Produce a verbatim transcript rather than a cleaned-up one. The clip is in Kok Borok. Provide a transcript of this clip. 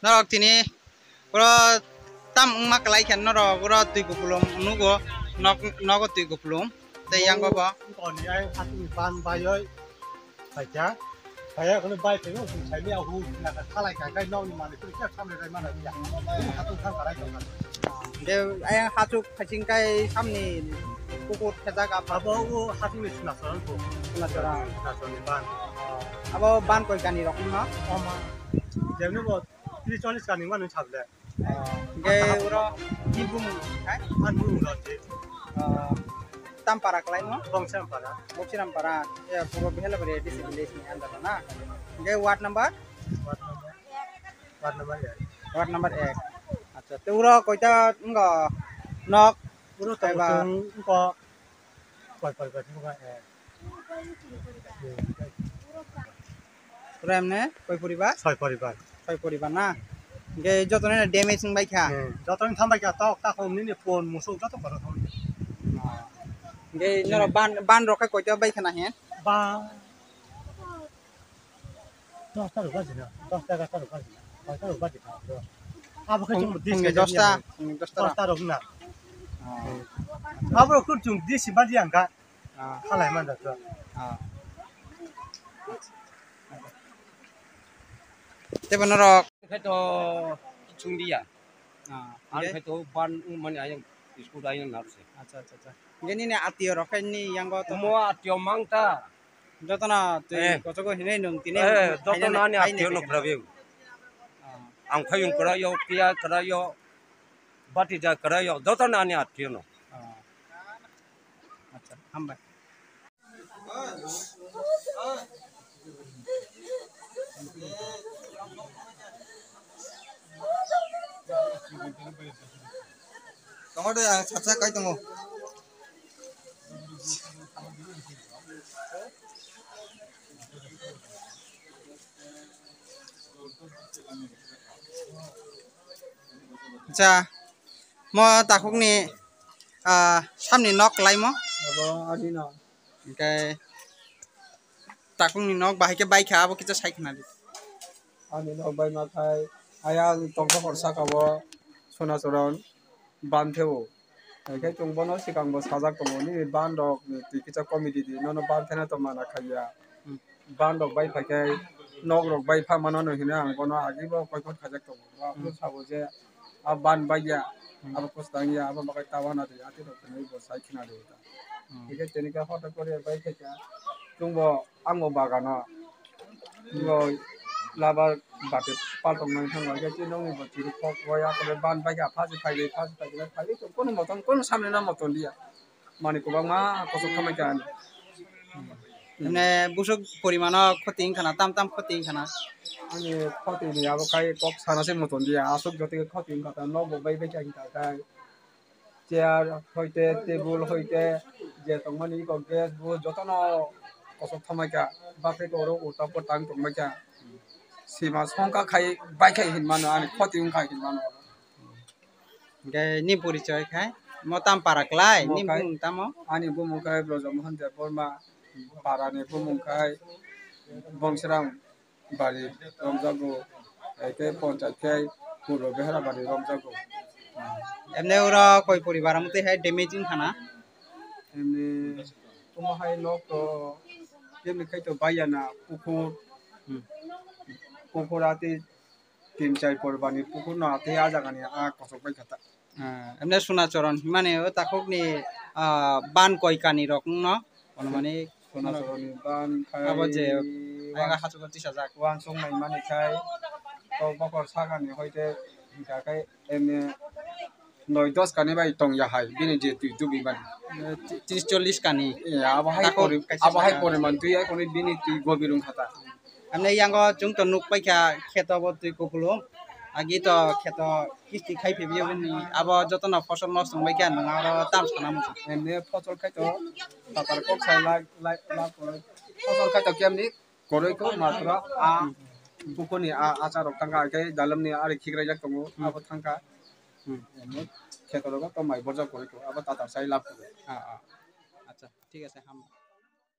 Norok tini oro tam wngma kwlai khe norok oro twi kupulung nugo, nok, nogo twi kupulung. Tei yang bo bo. Toni ai hatini ban bayoi. Paikha. Paya kono bai phai no sung sai miya hu na ka khalai ka kai nok ni mani kuri kya samre rai mana ya. Hatun thang karai tong. De ayang hachuk phaching kai samni kukur thejak apa. Abo u hatini suna sorang ko. Suna sorang. Suna sorang ban. Abo ban koi kani rok no? Oma. Jemni bo tris chollis kani manu chable. Hingke oro ni bumung hai? Ani bumung rok je. Tampara kwlai no? Bongsiram para. Bongsiram para. Ya, puro Behelabari A D C village ni under na. Hingke ward number? Ward number. Ward number ya. Ward number ek. Acha, te oro koita wngkha nok? Oro kaiba? Wngkha Koi poribar wngkha, eh. Pura emne koi poribar? Soi poribar. Soi poribar na? Hingke joto ni damage wngbai kha? Hmm, joto ni thambai kha, tok, takhum nini pon, musuk joto kotor thangbai kha. Hingke norok ban, ban rok khe koito bai kha na he? Ba, Dosta rok bajina, dosta egarta rok bajina, koita rok bajina. Abo khe chwng dis khe dosta, dosta rok na. Abo rok chwng dis baji ang kha. Khalai man da. Tebo norok. Khe to chwng dia. Ang khe to ban mani ayang school ayang narse. Acha, acha, acha. Gini ni atio rok khe ni yango to. Mo atio mang ta. Jotono twi kochogo hinwi nwng tini jotono ani atio no kwrwi. Ang phayung kwrwi o, piya kwrwi o, batija kwrwi o, jotono ani atio no. Acha, hambai. Tongo de, ang saksa kai tongo. Acha, mo takhukni, ah, samni nok kwlaimo? Abo ani no. Hingke takhukni nok bahai khe baikha, abo kisa sai khna di. Ani nok bai ma khai, ayang tongthok hor saka o Sonacharan ban theo. Hai khe chwng bono swkang bo sajak tongo, nini ban rok ni twi kisa comedy di, nono ban thena to mana khaiya. Hmm. Ban rok bai phai khe nok rok bai pha mano no hino ang bono agi bo koi phot khaijak tongo. Bo aphuru sabo je a ban bai ya, abo kwchang ya, abo bakai ta wana di, ati rok hinwi bo sai khna di ta. Hmm. Hingke tini khe hotok kori bai khe kha chwng bo ang bo bagano. Bo labar bati paltong nang thang bai khe chini nokni bo chiri kok bai akole ban bai kha phasi phai phasi phai phai kono motom kono samni na motom dia. Mani kwbangma kosok thangbai kha ani. Mane busuk porimano khoti wngkha na, tam tam khoti wngkha na? Ani khoti ni abo kai kok sana se motom dia, aswk joto khe khoti wngkha ta, nok bo bai bai kha wngkha kai. Chair hoite, table hoite, je tongmani eko gas bo jotono kosok thangbai kha, bapre oro uta potang tongbai kha. Sima songkha khai bai khai hinmano, ani khoti wngkha hinmano. Hingke ni porichoi khai? Mo tam para klai, ni bumung tamo? Ani bumung khai Brojomohon Debbarma, para ni bumung khai Bongsiram bari romjago, hai khe ponchai khai Purbo Behera bari romjago. Emne oro koi poribar amtwi hai damage wngkha na? Emne omo hai nok to kemni khai to baiya na, pukur, pukur ati tin char poribar ni pukur no atwi a jaga ni a kosok bai kha ta. Ah, emne Sonacharan himani o takhuk ni, ah, ban koi kani rok wngno, ono mani Sonacharan ni ban khai abo je ayang hachukgo tisajak. Wansuk nai mani khai to bokor saka ni hoite hingka khai emne noi dos kani bai tong ya hai bini je twi tubi mani. Eh, ti-, tris chollis kani. Eh, abo hai pori-, abo hai poriman twi hai koni bini twi gobir wngkha ta. Ani yango chwng to nuk paikha kheto bo twi kupulung. Agi to kheto kisti khai phibiyogoni abo jotono phosol nosto wngbaikha nwng aro tam sana muchung. Emne phosol khai to tatar kok sai lak, lak, lak, phosol khai to kemni koroi ko matra a bukuni a achar rok thangkha, khe dalamni ari khikraijak tongo, abo thangkha. Emne kheto rogo to mai borjak koroi ko, abo tatar sai lab ko. Ah, ah. Acha, thik ase, ham.